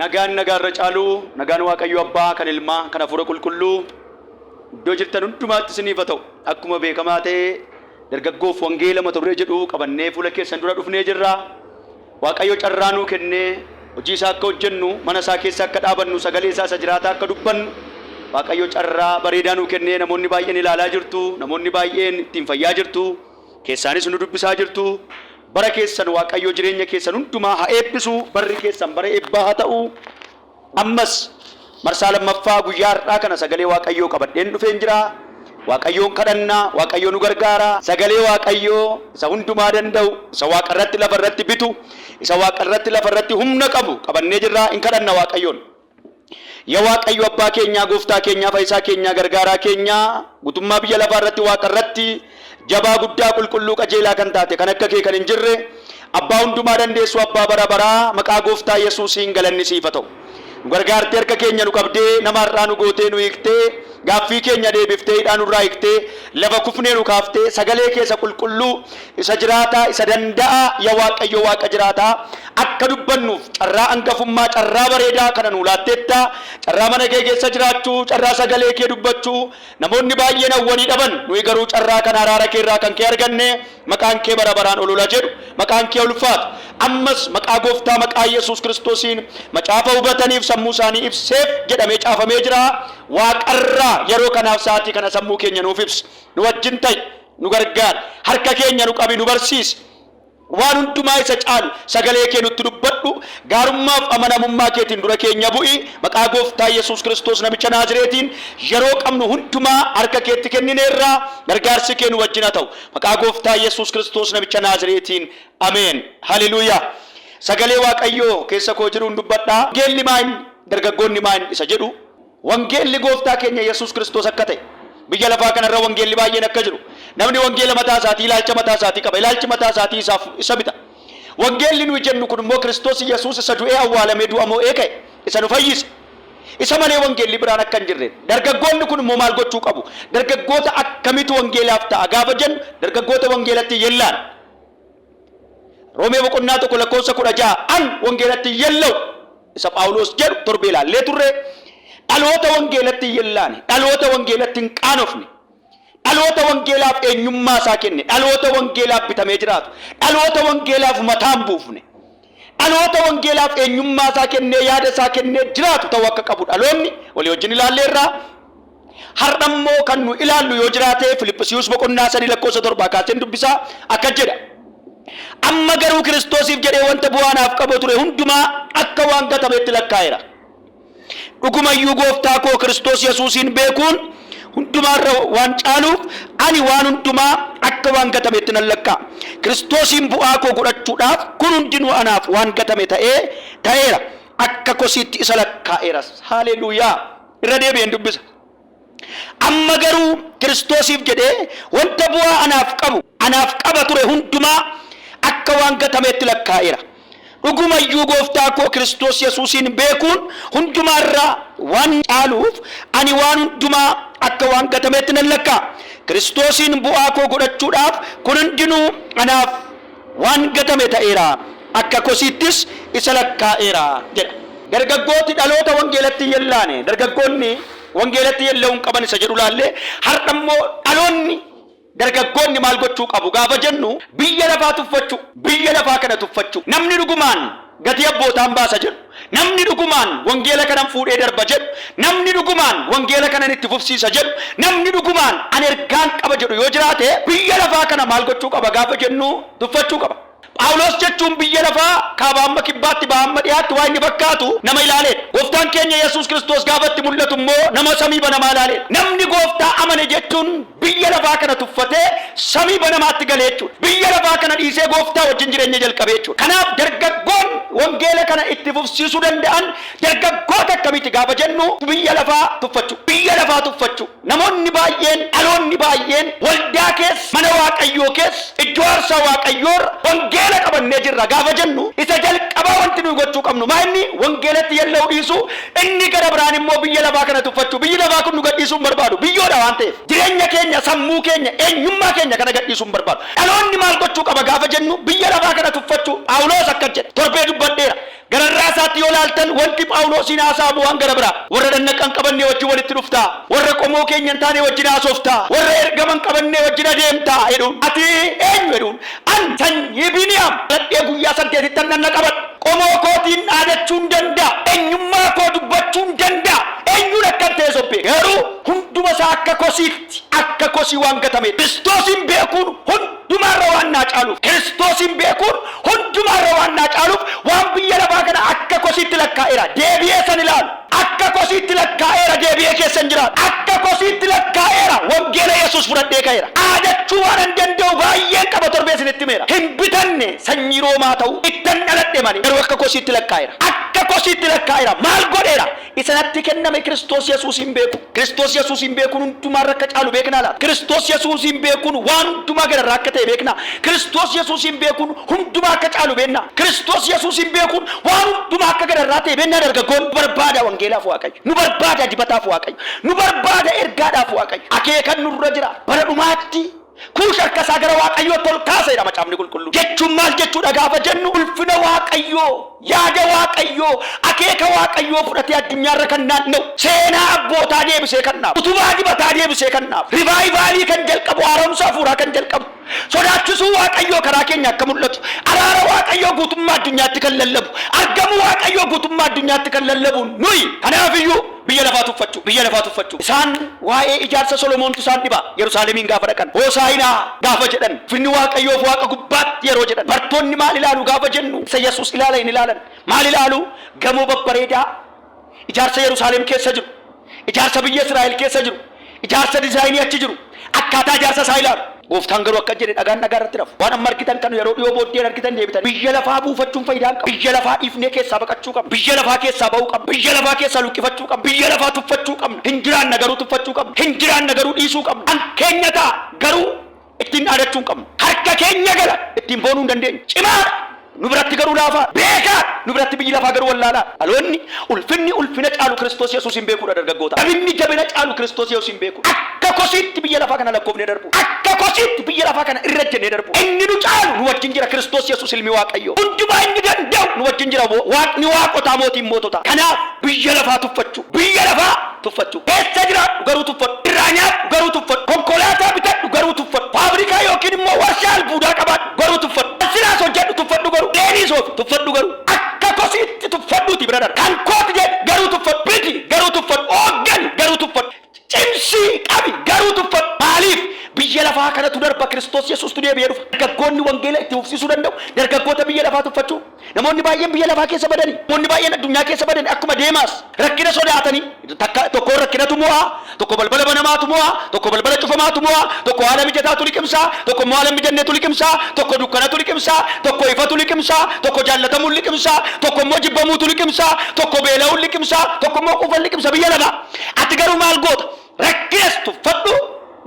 Nagaan nagaarra caalu, nagaan Waaqayyo Abbaa, kan Ilmaa, kan Hafuura Qulqulluu iddoo jirtan hundumaatti isiniif haa ta'u. Akkuma beekamaa ta'e dargaggoof wangeela mata duree jedhu qabannee fuula keessan dura dhufnee jirra. Waaqayyo carraa nuu kennee hojii isaa akka hojjennu, mana isaa keessa akka dhaabannu, sagalee isaa isa jiraataa akka dubbannu Waaqayyo carraa bareedaa nuu kennee namoonni baay'een ilaalaa jirtu, namoonni baay'een ittiin fayyaa jirtu. Keessaanis nu dubbisaa jirtu. Bara keessan Waaqayyo jireenya keessan hundumaa haa eebbisu. Barri keessan bara eebbaa haa ta'u. Ammas marsaa lammaffaa guyyaa har'aa kana sagalee Waaqayyoo qabadheen dhufeen jira. Waaqayyoon kadhanna, Waaqayyo nu gargaara. Sagalee Waaqayyoo isa hundumaa danda'u, isa waaqa irratti lafa irratti bitu, isa waaqa irratti lafa irratti humna qabu qabannee jirra. In kadhanna Waaqayyoon. Ya Waaqayyo abbaa keenyaa, gooftaa keenyaa, fayyisaa keenyaa, gargaaraa keenyaa, guutummaa biyya lafaa irratti waaqa irratti jabaa guddaa qulqulluu qajeelaa kan taate kan akka kee kan hin jirre abbaa hundumaa dandeessu abbaa bara baraa maqaa gooftaa Yesuusiin galanni siif haa ta'u. Nu gargaartee harka keenya nu qabdee nama har'aa nu gootee nu hiiktee gaaffii keenya deebiftee hidhaa nurraa hiiktee lafa kufnee nu kaaftee sagalee kee isa qulqulluu isa jiraataa isa danda'aa ya Waaqayyo Waaqa jiraataa akka dubbannuuf carraa angafummaa carraa bareedaa kana nuu laatteetta. Carraa mana kee keessa jiraachuu, carraa sagalee kee dubbachuu namoonni baay'een hawwanii dhaban. Nuyi garuu carraa kana araara kee irraa kan kee arganne maqaan kee bara baraan ol ola jedhu, maqaan kee ulfaatu. Ammas maqaa gooftaa maqaa Yesuus Kiristoosiin macaafa hubataniif sammuu isaanii ibseef jedhamee caafamee jira. Waaqarraa yeroo kanaaf sa'aatii kana sammuu keenya nuuf ibsi. Nu wajjin ta'i, nu gargaari, harka keenya nu qabi, nu barsiisi. Waan hundumaa isa caalu sagalee kee nutti dubbadhu. Gaarummaaf amanamummaa keetiin dura keenya bu'i. Maqaa gooftaa Yesuus Kiristoos namicha Naazireetiin yeroo qabnu hundumaa harka keetti kennineerra. Gargaarsi kee nu wajjin haa ta'u. Maqaa gooftaa Yesuus Kiristoos namicha Naazireetiin. Ameen. Haleluuyaa. Sagalee Waaqayyoo keessa koo jiruun dubbadha. Wangeelli maa inni? Dargaggoonni maa inni? Isa jedhu. Wangeelli gooftaa keenya Yesuus Kiristoos akka ta'e, biyya lafaa kana irra wangeelli baay'een akka jiru, namni wangeela mataa isaatii, ilaalcha mataa isaatii qaba, ilaalchi mataa isaatii isaaf isa bita. Wangeelli nuyi jennu kun immoo Kiristoos Yesuus isa du'ee awwaalamee du'a mo'ee ka'e, isa nu fayyise. Isa malee wangeelli biraan akka hin jirre. Dargaggoonni kun immoo maal gochuu qabu? Dargaggoota akkamiitu wangeelaaf ta'a gaafa jennu, dargaggoota wangeelatti yellaan. Roomee boqonnaa 1 lakkoofsa 16 an wangeelatti hin yella'u isa Phaawulos jedhu torbee ilaallee turre. Dhaloota wangeelatti hin yellaane, dhaloota wangeelatti hin qaanofne, dhaloota wangeelaaf eenyummaa isaa kenne, dhaloota wangeelaaf bitamee jiraatu, dhaloota wangeelaaf mataa hin buufne, dhaloota wangeelaaf eenyummaa isaa kennee yaada isaa kennee jiraatu ta'uu akka qabu dhaloonni walii wajjin ilaalleerra. Har'a immoo kan nu ilaallu yoo jiraate Filiphisiyuus boqonnaa 3 lakkoofsa 7 kaaseen dubbisaa akkas jedha. Amma garuu Kiristoosiif jedhee wanta bu'aa naaf qabu ture hundumaa akka waan gatametti lakkaa'eera. Dhugumayyuu gooftaa koo Kiristoos Yesuusiin beekuun hundumaarra waan caaluuf ani waan hundumaa akka waan gatametti nan lakkaa'a. Kiristoosiin bu'aa koo godhachuudhaaf kun hundinuu anaaf waan gatame ta'ee ta'eera. Akka kosiitti isa lakkaa'eeras. Haaleluuyaa! Irra deebi'een dubbisa. Amma garuu Kiristoosiif jedhee wanta bu'aa anaaf qabu, anaaf qaba ture hundumaa akka waan gatameetti lakkaa'eera. Dhuguma iyyuu gooftaa koo Kiristoos Yesuusiin beekuun hundumaa irra waan caaluuf ani waan hundumaa akka waan gatameetti nan lakkaa'a. Kiristoosiin bu'aa koo godhachuudhaaf kun hundinuu anaaf waan gatame ta'eera, akka kosiittis isa lakkaa'eera jedha. Dargaggooti dhaloota wangeelatti hin yellaane, dargaggoonni wangeelatti yella'uu hin qaban isa jedhu ilaalle, har'a immoo dhaloonni dargaggoonni maal gochuu qabu gaafa jennu biyya lafaa tuffachuu, biyya lafaa kana tuffachuu. Namni dhugumaan gatii abbootaan baasa jedhu, namni dhugumaan wangeela kanan fuudhee darba jedhu, namni dhugumaan wangeela kanan itti fufsiisa jedhu, namni dhugumaan an ergaan qaba jedhu yoo jiraate biyya lafaa kana maal gochuu qaba gaafa jennu tuffachuu qaba. Phaawulos jechuun biyya lafaa kaabaa hamma kibbaatti, bahaa hamma dhihaatti waan inni fakkaatu nama ilaaleedha. Gooftaan keenya Yesuus Kiristoos gaafa itti mul'atu immoo nama samii banamaa ilaaleedha. Namni gooftaa amane jechuun biyya lafaa kana tuffatee samii banamaatti gale jechuudha. Biyya lafaa kana dhiisee gooftaa wajjin jireenya jalqabe jechuudha. Kanaaf dargaggoon wangeela kana itti fufsiisuu danda'an dargaggoota akkamiiti gaafa jennu biyya lafaa tuffachuu. Biyya lafaa tuffachuu. Namoonni baay'een, dhaloonni baay'een waldaa keessa, mana Waaqayyoo keessa, iddoo aarsaa Waaqayyoorra wangeela qabannee jirra gaafa jennu isa jalqabaa wanti nuyi gochuu qabnu maa inni wangeelatti yella'uu dhiisuu, inni gara biraan immoo biyya lafaa kana tuffachuu. Biyyi lafaa kun nu gadhiisuu hin barbaadu. Biyyoodha waan ta'eef. Jireenya keenya, sammuu keenya, eenyummaa keenya kana gadhiisuu hin barbaadu. Dhaloonni maal gochuu qaba gaafa jennu biyya lafaa kana tuffachuu. Phaawulos akkas jedha. Torbee dubbadheera. Gararraa isaatti yoo laaltan wanti Phaawulosiin haasa'amu waan gara biraa. Warra dhannaqqa hin qabannee wajjin walitti dhuftaa, warra qomoo keenya hin taane wajjin haasoftaa, warra ergama hin qabannee wajjin adeemtaa jedhuun. Ati eenyu jedhuun. An sanyii Biniyaam dhaladhee guyyaa saddeetittan dhanna qabadha. Qomoo kootiin dhaadachuu hin danda'a. Eenyummaa koo dubbachuu hin danda'a. Eenyuun akkan ta'es of beeka. Garuu hunduma isaa akka kosiitti, akka kosii waan gatameedha. Kiristoosiin beekuun hundumaarra waan naa caaluuf, Kiristoosiin beekuun hundumaarra waan naa caaluuf waan biyya lafaa kana akka kosiitti lakkaa'eera. Deebi'ee san ilaalu. Akka kosiitti lakkaa'eera deebi'ee keessa hin jiraadhu. Akka kosiitti lakkaa'eera wangeela Yesuus fudhadhee ka'eera. Dhaadachuu waanan danda'u baay'een qaba torbee isinitti himeera. Hin bitanne sanyii Roomaa ta'uu ittan dhaladhe malee garuu akka kosiitti lakkaa'eera. Akka kosiitti lakkaa'eera. Maal godheera? Isa natti kenname Kiristoos Yesuusiin beekuu. Kiristoos Yesuusiin beekuun hundumaarra akka caalu beeknaa laata? Kiristoos Yesuusiin beekuun waan hundumaa gararraa akka ta'e beeknaa? Kiristoos Yesuusiin beekuun hundumaa akka caalu beeknaa? Kiristoos Yesuusiin beekuun waan hundumaa akka gararraa ta'e beeknaa dargaggoon? Nu barbaada wangeelaaf Waaqayyo. Nu barbaada dibataaf Waaqayyo. Nu barbaada ergaadhaaf Waaqayyo. Akeekan nurra jira. Bara dhumaatti Kuush harka isaa gara Waaqayyootti ol kaasa jedha Macaafni Qulqulluun. Jechuun maal jechuudha gaafa jennu ulfina Waaqayyoo, yaada Waaqayyoo, akeeka Waaqayyoo fudhatee addunyaarra kan naanna'u, seenaa abbootaa deebisee kan dhaabu, utubaa dibataa deebisee kan dhaabu, rivaayivaalii kan jalqabu, haaromsa hafuuraa kan jalqabu, sodaachisuu Waaqayyoo karaa keenya akka mul'atu, araara Waaqayyoo guutummaa addunyaatti kan lallabu, argamuu Waaqayyoo guutummaa addunyaatti kan lallabu nuyi. Kanaafiyyuu Biyya lafaa tuffachuu. Biyya lafaa tuffachuu. Isaan waa'ee ijaarsa Solomoontu isaan dhiba. Yerusaalemiin gaafa dhaqan. Hoosaa'inaa gaafa jedhan. Ulfinni Waaqayyoof waaqa gubbaatti yeroo jedhan. Bartoonni maal ilaalu gaafa jennu isa Yesuus ilaala hin ilaalan. Maal ilaalu? Gamoo babbareedaa ijaarsa Yerusaalem keessa jiru. Ijaarsa biyya Israa'el keessa jiru. Ijaarsa dizaayinii achi jiru. Akkaataa ijaarsa isaa ilaalu. Gooftaan garuu akkas jedhe, dhagaan dhagaa irratti hin hafu. Waan amma argitan kana yeroo dhiyoo booddee hin argitan deebitanii. Biyya lafaa buufachuun fayidaa hin qabu. Biyya lafaa dhiifnee keessaa baqachuu qabna. Biyya lafaa keessaa ba'uu qabna. Biyya lafaa keessaa luqqifachuu qabna. Biyya lafaa tuffachuu qabna. Hin jiraanna garuu tuffachuu qabna. Hin jiraanna garuu dhiisuu qabna. Kan keenya ta'a garuu ittiin dhaadachuu hin qabnu. Harka keenya gala ittiin boonuu hin dandeenyu. Cimaadha Nu biratti garuu laafaa dha. Beekaa dha. Nu biratti biyyi lafaa garuu wallaalaa dha. Dhaloonni ulfinni ulfina caalu Kiristoos Yesuusiin beekuu dha dargaggootaa. Jabinni jabina caalu Kiristoos Yesuusiin beekuu dha. Akka kosiitti biyya lafaa kana lakkoofnee darbuu dha. Akka kosiitti biyya lafaa kana irra ejjennee darbuu dha. Inni nu caalu nu wajjin jira Kiristoos Yesuus Ilmi Waaqayyoo. Hundumaa inni danda'u nu wajjin jira Waaqni waaqotaa mootiin moototaa. Kanaaf biyya lafaa tuffachuu. Biyya lafaa tuffachuu. Keessa jiraadhu garuu tuffadhu. Irraa nyaadhu garuu tuffadhu. Konkolaataa bitadhu garuu tuffadhu. Faabrikaa yookiin immoo warshaa albuudaa qabaadhu garuu tuffadhu. Kan silaas hojjedhu tuffadhu garuu. Leeniis oofi tuffadhu garuu. Akka kosiitti tuffadhuuti bira darbi. Kan kooti jedhi garuu tuffadhu. Biti garuu tuffadhu. Hooggani garuu tuffadhu. Cimsii qabi garuu tuffadhu. Maaliif? Biyya lafaa kanatu darba Kiristoos Yesuustu deebi'ee dhufa. Dargaggoonni wangeela itti fufsiisuu danda'u. Dargaggoota biyya lafaa tuffachuu. Namoonni baay'een biyya lafaa keessa badani. Namoonni baay'een addunyaa keessa badani. Akkuma Deemaas rakkina sodaatanii takka tokkoon rakkinatu mo'a, tokko balbala banamaatu mo'a, tokko balbala cufamaatu mo'a, tokko haala mijataatu liqimsa, tokko immoo haala hin mijannetu liqimsa, tokko dukkanatu liqimsa, tokko ifatu liqimsa, tokko jaallatamuun liqimsa, tokko immoo jibbamuutu liqimsa, tokko beela'uun liqimsa, tokko immoo quufan liqimsa biyya lafaa. Ati garuu maal goota? Rakkinas tuffadhu,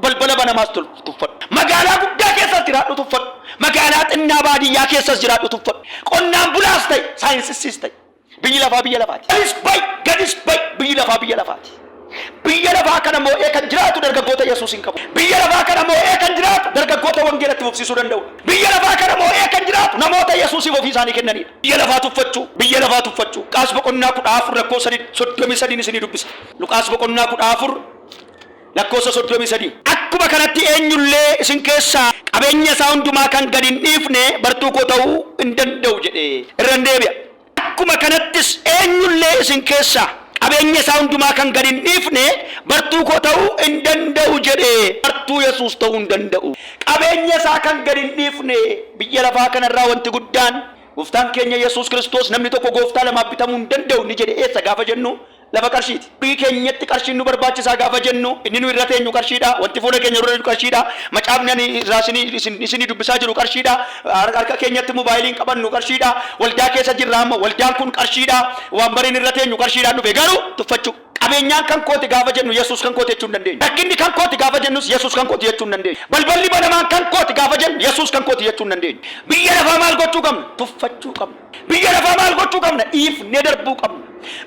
balbala banamaas tuffadhu. Magaalaa guddaa keessas jiraadhu tuffadhu. Magaalaa xinnaa baadiyyaa keessas jiraadhu tuffadhu. Qonnaan bulaas ta'i, saayinsistiis ta'i. Biyyi lafaa biyya lafaati. Olis ba'i, gadis ba'i, biyyi lafaa biyya lafaati. Biyya lafaa kana moo'ee kan jiraatu dargaggoota Yesuusiin qabu. Biyya lafaa kana moo'ee kan jiraatu dargaggoota wangeela itti fufsiisuu danda'udha. Biyya lafaa kana moo'ee kan jiraatu namoota Yesuusiif ofii isaanii kennanidha. Biyya lafaa tuffachuu, biyya lafaa tuffachuu. Luqaas boqonnaa 14 lakkoofsa 33 isinii dubbisa. Luqaas boqonnaa 14 lakkoofsa 33. Akkuma kanatti eenyu illee isin keessaa qabeenya isaa hundumaa kan gad hin dhiifne bartuu koo ta'uu hin danda'u jedhe. Irran deebi'a. Akkuma kanattis eenyu illee isin keessaa qabeenya isaa hundumaa kan gad hin dhiifne bartuu koo ta'uu hin danda'u jedhe. Bartuu Yesuus ta'uu hin danda'u. Qabeenya isaa kan gad hin dhiifne biyya lafaa kanarraa wanti guddaan Gooftaan keenya Yesuus Kiristoos namni tokko gooftaa lamaaf bitamuu hin danda'u inni jedhe eessa gaafa jennu lafa qarshiiti. Horii keenyatti qarshiin nu barbaachisaa gaafa jennu inni nu irra teenyu qarshiidha, wanti fuula keenya dura jiru qarshiidha, macaafni ani irraa isinii isin isinii dubbisaa jiru qarshiidha, harka keenyatti mobaayiliin qabannu qarshiidha, waldaa keessa jirra amma waldaan kun qarshiidha, waanbariin irra teenyu qarshiidhaan dhufe garuu tuffachuu. Qabeenyaan kan kooti gaafa jennu Yesuus kan kooti jechuu hin dandeenyu. Rakkinni kan kooti gaafa jennus Yesuus kan kooti jechuu hin dandeenyu. Balballi banamaan kan kooti gaafa jennu Yesuus kan kooti jechuu hin dandeenyu. Biyya lafaa maal gochuu qabna? Tuffachuu qabna. Biyya lafaa maal gochuu qabna? Dhiifnee darbuu qabna.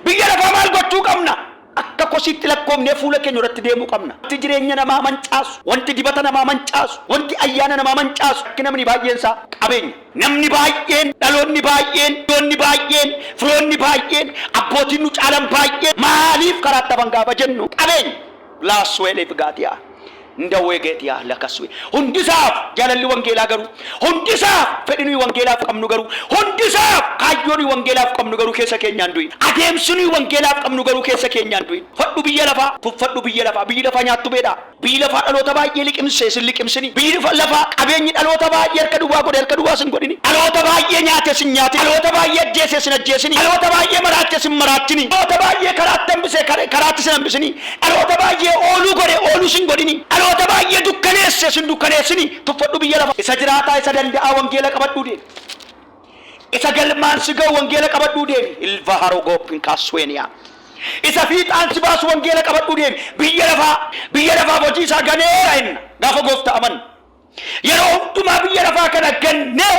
Biyya lafaa maal gochuu qabna? Akka kosiitti lakkoofnee fuula keenya irratti deemuu qabna. Wanti jireenya namaa mancaasu, wanti dibata namaa mancaasu, wanti ayyaana namaa mancaasu, akki namni baay'een isaa qabeenya. Namni baay'een, dhaloonni baay'een, dhiyyoonni baay'een, firoonni baay'een, abbootiin nu caalan baay'een maaliif karaatti hafan gaafa jennu qabeenya. Laasweeleef gaatiyaa. Ndawwee geetiyaa lakaswe. Hundisaaf jaalalli wangeelaa garuu, hundisaaf fedhi nuyi wangeelaaf qabnu garuu, hundisaaf kaayyoo nuyi wangeelaaf qabnu garuu keessa keenyaan du'in. Adeemsi nuyi wangeelaaf qabnu garuu keessa keenyaan du'in. Fadhu biyya lafaa, tuffadhu biyya lafaa, biyyi lafaa nyaattu beedhaa. Biyyi lafaa dhaloota baay'ee liqimsee sin liqimsini. Biyyi lafaa qabeenyi dhaloota baay'ee harka duwwaa godhe harka duwwaa sin godhini. Dhaloota baay'ee nyaate sin nyaatini. Dhaloota baay'ee ajjeese sin ajjeesini. Dhaloota baay'ee maraache sin maraachini. Dhaloota baay'ee karaatti hambise karaatti sin hambisini. Dhaloota baay'ee ooluu godhe ooluu sin godhini. Dhaloota baay'ee dukkaneesse sin dukkaneessini. Tuffadhu biyya lafaa. Isa jiraataa isa danda'aa wangeela qabadhuu deemi. Isa galmaan si ga'u wangeela qabadhuu deemi. Ilva harogooppin kaasweeniyaa. Isa fiixaan si baasu wangeela qabadhuu deemi. Biyya lafaa biyya lafaaf hojii isaa ganeera inna gaafa gooftaa amannu. Yeroo hundumaa biyya lafaa kana gannee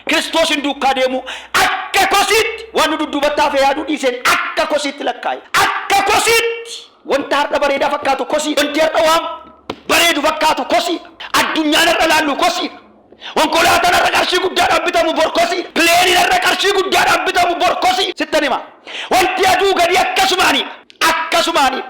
Kiristoosin duukaa deemuu akka kosiitti waan nu dudduubatti hafe yaaduu dhiiseen akka kosiitti lakkaa'e. Akka kosiitti wanta har'a bareedaa fakkaatu kosii, wanti har'a waan bareedu fakkaatu kosii, addunyaan har'a laallu kosii. Konkolaataan har'a qarshii guddaadhaan bitamu bor kosii. Pileeniin har'a qarshii guddaadhaan bitamu bor kosii. Sittan hima. Wanti aduu gadi akkasumaanidha. Akkasumaanidha.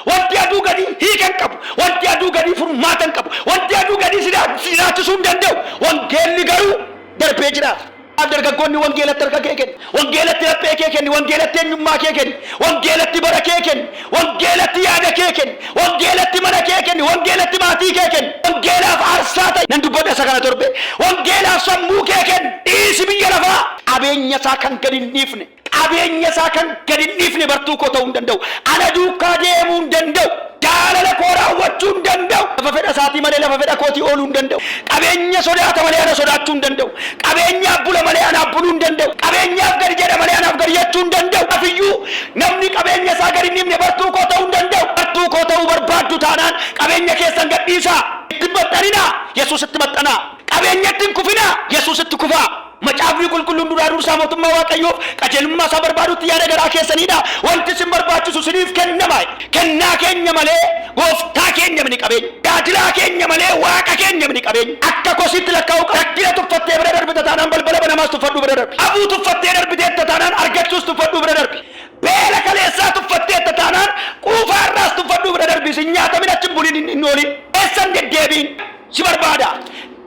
Wanti aduu gadi hiika hin qabu. Wanti aduu gadi furmaata hin qabu. Wanti aduu gadi si jiraachisuu hin danda'u. Wangeelli garuu darbee jiraata. Dargaggoonni wangeelatti harka kee kenni. Wangeelatti laphee kee kenni. Wangeelatti eenyummaa kee kenni. Wangeelatti bara kee kenni. Wangeelatti yaada kee kenni. Wangeelatti mana kee kenni. Wangeelatti maatii kee kenni. Wangeelaaf aarsaa ta'i. Nan dubbadha isa kana torbe. Wangeelaaf sammuu kee kenni. Dhiisi biyya lafaa. Qabeenya isaa kan gadi hin dhiifne. Qabeenya isaa kan gadi hin dhiifne bartuu koo ta'uu hin danda'u. Ana duukaa deemuu hin danda'u. Jaalala koo raawwachuu hin danda'u. Lafa fedha isaatii malee lafa fedha kootii ooluu hin danda'u. Qabeenya sodaata malee ana sodaachuu hin danda'u. Qabeenyaaf bula malee anaaf buluu hin danda'u. Qabeenyaaf gadi jedha malee anaaf gadi jechuu hin danda'u. Kanafiyyuu namni qabeenya isaa gadi hin dhiifne bartuu koo ta'uu hin danda'u. Bartuu koo ta'uu barbaaddu taanaan qabeenya keessan gad dhiisaa. Itti hin maxxaninaa. Yesuusitti maxxanaa. Qabeenyatti hin kufinaa. Yesuusitti kufaa. Macaafni Qulqulluun duraa dursaa mootummaa Waaqayyoof qajeelummaa isaa barbaadutti yaada garaa keessaniidha. Wanti isin barbaachisu isiniif kennama. Kennaa keenya malee gooftaa keenya mini qabeenya. Tajaajilaa keenya malee waaqa keenya mini qabeenya. Akka kosiitti lakkaa'uu qaba. Rakkina tuffattee bira darbita taanaan balbala banamaas tuffadhuu bira darbi. Dhabuu tuffattee darbiteetta taanaan argachuus tuffadhuu bira darbi. Beela kaleessaa tuffatteetta taanaan quufaa irraas tuffadhuu bira darbi. Sin nyaatamin achi hin bulin hin oolin. Eessan deddeebiin si barbaada.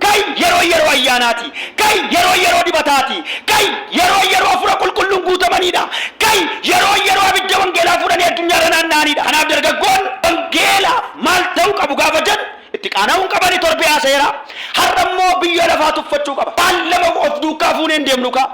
Kai yeroo yeroo ayyaanaati. Kai yeroo yeroo dibataati. Kai yeroo yeroo hafuura qulqulluun guutamaniidha. Kai yeroo yeroo abidda wangeelaa fuudhanii addunyaarra naanna'aniidha. Kanaaf dargaggoon wangeelaaf maal ta'uu qabu gaafa jedhu itti qaana'uu hin qabani torbee haasayeera. Har'a immoo biyya lafaa tuffachuu qaba. Waan lama of duukaa fuunee hin deemnu kaa.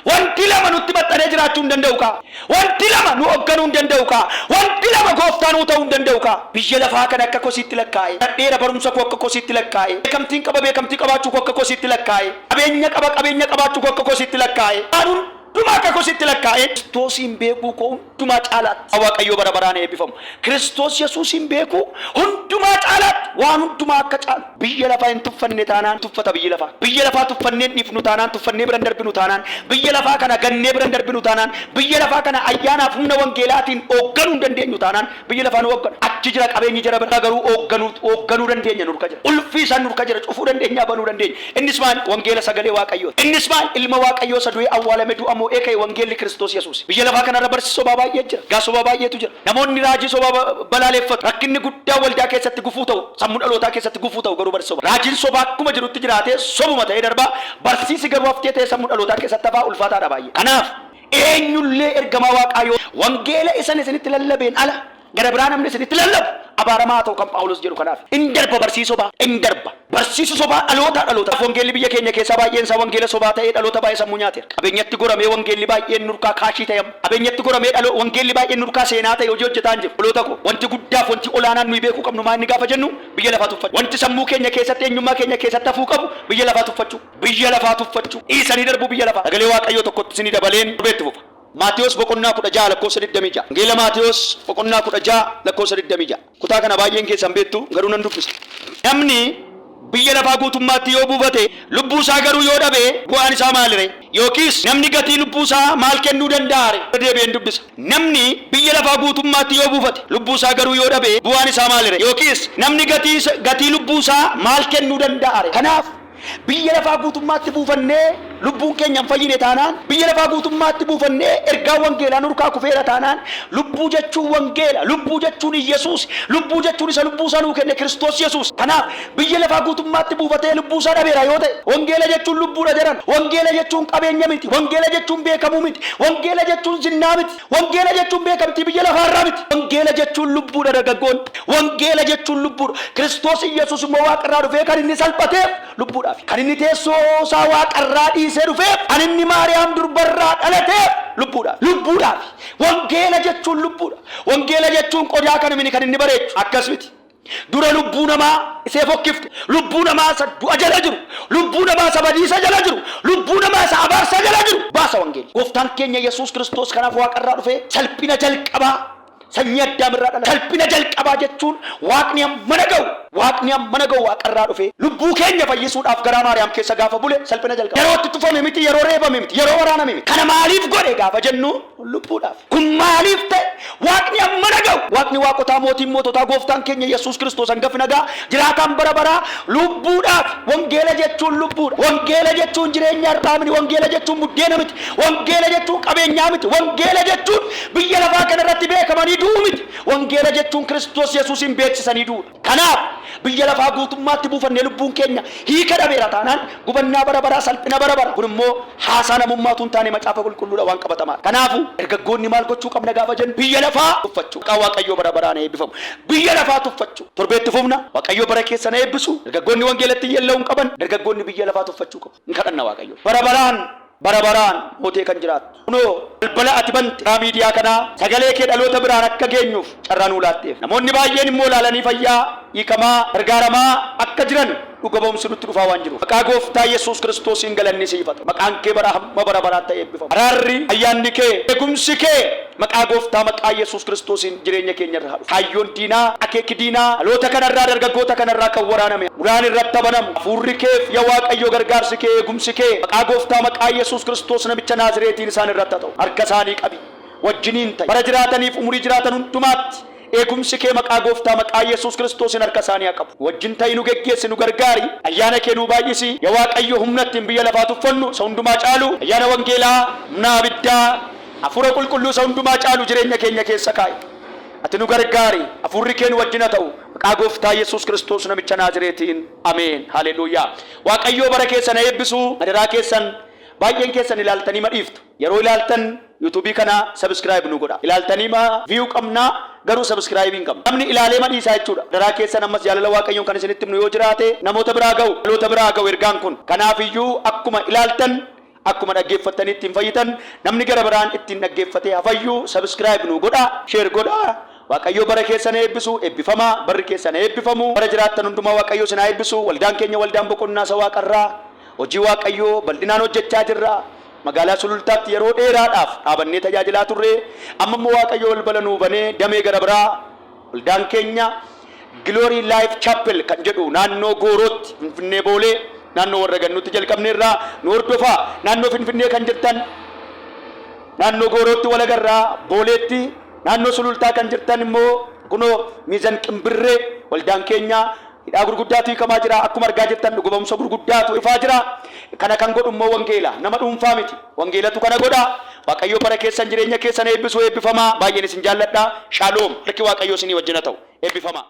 Wanti lama nutti maxxanee jiraachuu hin danda'u kaa. Wanti lama nu hoogganuu hin danda'u kaa. Wanti lama gooftaa nuu ta'uu hin danda'u kaa. Biyya lafaa kana akka kosiitti lakkaa'e. Dhadheera barumsa koo akka kosiitti lakkaa'e. Beekamtiin qaba beekamtii qabaachuu koo akka kosiitti lakkaa'e. Qabeenya qaba qabeenya qabaachuu koo akka kosiitti lakkaa'e. Waan hundumaa akka kosiitti lakkaa'e. Kiristoosiin beekuu koo hundumaa caalaatti. Waaqayyo bara baraan eebbifamu. Kiristoos Yesuusiin beekuu hundumaa caalaatti waan hundumaa akka caalu. Biyya lafaa hin tuffanne taanaan tuffata biyyi lafaa. Biyya lafaa tuffannee hin dhiifnu taanaan tuffannee bira hin darbinu taanaan biyya lafaa kana gannee bira hin darbinu taanaan biyya lafaa kana ayyaanaaf humna wangeelaatiin hoogganuu hin dandeenyu taanaan biyya lafaa nu hooggana. Achi jira qabeenyi jara bira garuu hoogganuu hoogganuu dandeenya nurka jira. Ulfii isaan nurka jira cufuu dandeenya banuu dandeenya. Innis maal wangeela sagalee Waaqayyoo. Innis maal ilma Waaqayyoo isa du'ee awwaalame du'a moo'ee ka'e wangeelli Kiristoos Yesuus. Biyya lafaa kanarra barsiisa sobaa baay'ee jira. Gaa sobaa baay'eetu jira. Namoonni raajii sobaa balaaleffatu. Rakkinni guddaa waldaa keessatti gufuu ta'u, sammuu dhalootaa keessatti gufuu ta'u garuu barsiisa sobaa. Raajiin sobaa akkuma jirutti jiraatee sobuma ta'ee darbaa. Barsiisi garuu haftee ta'ee sammuu dhalootaa keessatti hafaa ulfaataadha baay'ee. Kanaaf eenyullee ergamaa Waaqaa yoo wangeela isan isinitti lallabeen ala gara biraa namni isinitti lallabu abaaramaa haa ta'u kan Phaawulos jedhu kanaaf. In darba barsiisa sobaa, in darba. Barsiisi sobaa dhalootaa dhaloota. Wangeelli biyya keenya keessaa baay'een isaa wangeela sobaa ta'ee dhaloota baay'ee sammuu nyaateera. Qabeenyatti goramee wangeelli baay'een nurkaa kaashii ta'e amma. Qabeenyatti goramee dhalo wangeelli baay'een nurkaa seenaa ta'e hojii hojjetaa hin jiru. Dhaloota koo wanti guddaaf wanti olaanaan nuyi beekuu qabnu maa inni gaafa jennu biyya lafaa tuffachuu. Wanti sammuu keenya keessatti eenyummaa keenya keessatti hafuu qabu biyya lafaa tuffachuu. Biyya lafaa tuffachuu. Dhiisanii darbuu biyya lafaa. Sagalee Waaqayyoo tokkotti isinii dabaleen torbeetti fufa. Maatewos boqonnaa 16 lakkoofsa 26. Wangeela Maatewos boqonnaa 16 lakkoofsa 26. Kutaa kana baay'een keessan beektu garuu nan dubbisa. Namni Biyya lafaa guutummaatti yoo buufate, lubbuu isaa garuu yoo dhabe, bu'aan isaa maali ree? Yookiis namni gatii lubbuu isaa maal kennuu danda'a ree? Irra deebi'een dubbisa. Namni biyya lafaa guutummaatti yoo buufate, lubbuu isaa garuu yoo dhabe, bu'aan isaa maali ree? Yookiis namni gatii, gatii lubbuu isaa maal kennuu danda'a ree? Kanaaf biyya lafaa guutummaatti buufannee lubbuun keenya hin fayyine taanaan, biyya lafaa guutummaatti buufannee ergaan wangeelaa nurkaa kufeera taanaan, lubbuu jechuun wangeela, lubbuu jechuun Iyyasuus, lubbuu jechuun isa lubbuu isaa nuu kenne Kiristoos Yesuus. Kanaaf biyya lafaa guutummaatti buufatee lubbuu isaa dhabeera yoo ta'e, wangeela jechuun lubbuudha jedhan. Wangeela jechuun qabeenya miti, wangeela jechuun beekamuu miti, wangeela jechuun zinnaa miti, wangeela jechuun beekamtii biyya lafaarraa miti. Wangeela jechuun lubbuudha dargaggoonni. Wangeela jechuun lubbuudha. Kiristoos Iyyasuus immoo waaqarraa dhufee kan inni salphateef lubbuudhaafi. Kan inni teessoo isaa waaqarraa dhiisee dhufeef, kan inni Maariyaam durbarraa dhalateef lubbuudhaafi. Lubbuudhaafi. Wangeela jechuun lubbuudha. Wangeela jechuun qodaa kana mini kan inni bareechu. Akkas miti. Dura lubbuu namaa isee fokkifte, lubbuu namaa isa du'a jala jiru, lubbuu namaa isa badiisa jala jiru, lubbuu namaa isa abaarsa jala jiru baasa wangeelli. Gooftaan keenya Yesuus Kiristoos kanaaf waaqarraa dhufee salphina jalqabaa sanyii Addaam irraa dhalate. Salphina jalqabaa jechuun Waaqni hammana ga'u, Waaqni hammana ga'u waaqarraa dhufee lubbuu keenya fayyisuudhaaf garaa Maariyaam keessa gaafa bule salphina jalqaba. Yeroo itti tufame miti, yeroo reebame miti, yeroo waraaname miti. Kana maaliif godhe gaafa jennu lubbuudhaaf. Kun maaliif ta'e? Waaqni hammana ga'u, Waaqni waaqotaa, mootiin moototaa, gooftaan keenya Yesuus Kiristoos hangafi nagaa, jiraataan bara baraa lubbuudhaaf. Wangeela jechuun lubbuudha. Wangeela jechuun jireenya har'aa miti. Wangeela jechuun buddeena miti. Wangeela jechuun qabeenyaa miti. Wangeela jechuun biyya lafaa kana irratti beekamanii du'uu miti. Wangeela jechuun Kiristoos Yesuusiin beeksisanii du'uudha. Kanaaf biyya lafaa guutummaatti buufannee lubbuun keenya hiika dhabeera taanaan gubannaa bara baraa, salphina bara bara. Kun immoo haasaa namummaa utuu hin taane Macaafa Qulqulluudha waan qabatamaadha. Kanaafuu dargaggoonni maal gochuu qabna gaafa jennu biyya lafaa tuffachuu. Maqaan Waaqayyoo bara baraan haa eebbifamu. Biyya lafaa tuffachuu. Torbeetti fufna. Waaqayyo bara keessan haa eebbisu. Dargaggoonni wangeelatti yeella'uu hin qaban. Dargaggoonni biyya lafaa tuffachuu qabu. In kadhanna Waaqayyoon. Bara baraan bara baraan mootee kan jiraattu. Kunoo balbala ati bante karaa miidiyaa kanaa sagalee kee dhaloota biraan akka geenyuuf carraa nuu laatteef. Namoonni baay'een immoo ilaalanii fayyaa, hiikamaa, gargaaramaa akka jiran dhuga ba'umsi nutti dhufaa waan jiruuf. Maqaa Gooftaa Yesuus Kiristoosiin galanni siif haa ta'u. Maqaan kee bara hamma bara baraatti haa eebbifamu. Araarri, ayyaanni kee, eegumsi kee maqaa Gooftaa maqaa Yesuus Kiristoosiin jireenya keenya irra haa dhufu. Kaayyoon diinaa, akeeki diinaa dhaloota kana irraa, dargaggoota kana irraa kan waraaname ulaan irratti haa banamu. Hafuurri keef ya Waaqayyo gargaarsi kee, eegumsi kee maqaa Gooftaa maqaa Yesuus Kiristoos namicha Naazireetiin isaan irratti haa ta'u. Harka isaanii qabi. Wajjiniin ta'i. Bara jiraataniif umurii jiraatan hundumaatti eegumsi kee maqaa Gooftaa maqaa Yesuus Kiristoosiin harka isaanii haa qabu. Nu wajjin ta'i, nu geggeessi, nu gargaari. Ayyaana kee nuu baay'isi. Ya Waaqayyo humna ittiin biyya lafaa tuffannu isa hundumaa caalu, ayyaana wangeelaa, humna abiddaa, Hafuura Qulqulluu isa hundumaa caalu jireenya keenya keessa kaa'i. Ati nu gargaari. Hafuurri kee nu wajjin haa ta'u. Maqaa Gooftaa Yesuus Kiristoos namicha Naazireetiin. Ameen. Haleluuyaa. Waaqayyoo bara keessan haa eebbisu. Adaraa keessan baay'een keessan ilaaltanii ma dhiiftu. Yeroo ilaaltan YouTube kana subscribe nu godha. Ilaaltanii ma view qabna garuu subscribe hin qabnu. Namni ilaalee ma dhiisaa jechuudha. Adaraa keessan ammas jaalala Waaqayyoon kan isinitti himnu yoo jiraate namoota biraa ga'u, dhaloota biraa ga'u ergaan kun. Kanaafiyyuu akkuma ilaaltan Akkuma dhaggeeffattanii ittiin fayyitan namni gara biraan ittiin dhaggeeffatee haa fayyu. Subscribe nuu godhaa, share godhaa. Waaqayyoo bara keessan haa eebbisu. Eebbifamaa. Barri keessan haa eebbifamu. Bara jiraattan hundumaa Waaqayyoo isin haa eebbisu. Waldaan keenya waldaan boqonnaa isa waaqarraa hojii Waaqayyoo bal'inaan hojjechaa jirra. Magaalaa Sulultaatti yeroo dheeraadhaaf dhaabannee tajaajilaa turre. Amma immoo Waaqayyo balbala nuu banee damee gara biraa Waldaan keenya Glory Life Chapel kan jedhu naannoo Goorootti, Finfinnee Boolee, naannoo warra gannuutti jalqabneerra. Nu hordofaa. Naannoo Finfinnee kan jirtan naannoo Goorootti wal agarra, Booleetti, naannoo Sulultaa kan jirtan immoo kunoo Miizan Qimbirree waldaan keenya hidhaa gurguddaatu hiikamaa jira. Akkuma argaa jirtan dhuga ba'umsa gurguddaatu dhufaa jira. Kana kan godhu immoo wangeela. Nama dhuunfaa miti. Wangeelatu kana godha. Waaqayyo bara keessan jireenya keessan eebbisu eebbifamaa. Baay'een isin jaalladha. Shaaloom. Harki Waaqayyoo isinii wajjin haa ta'u. Eebbifamaa.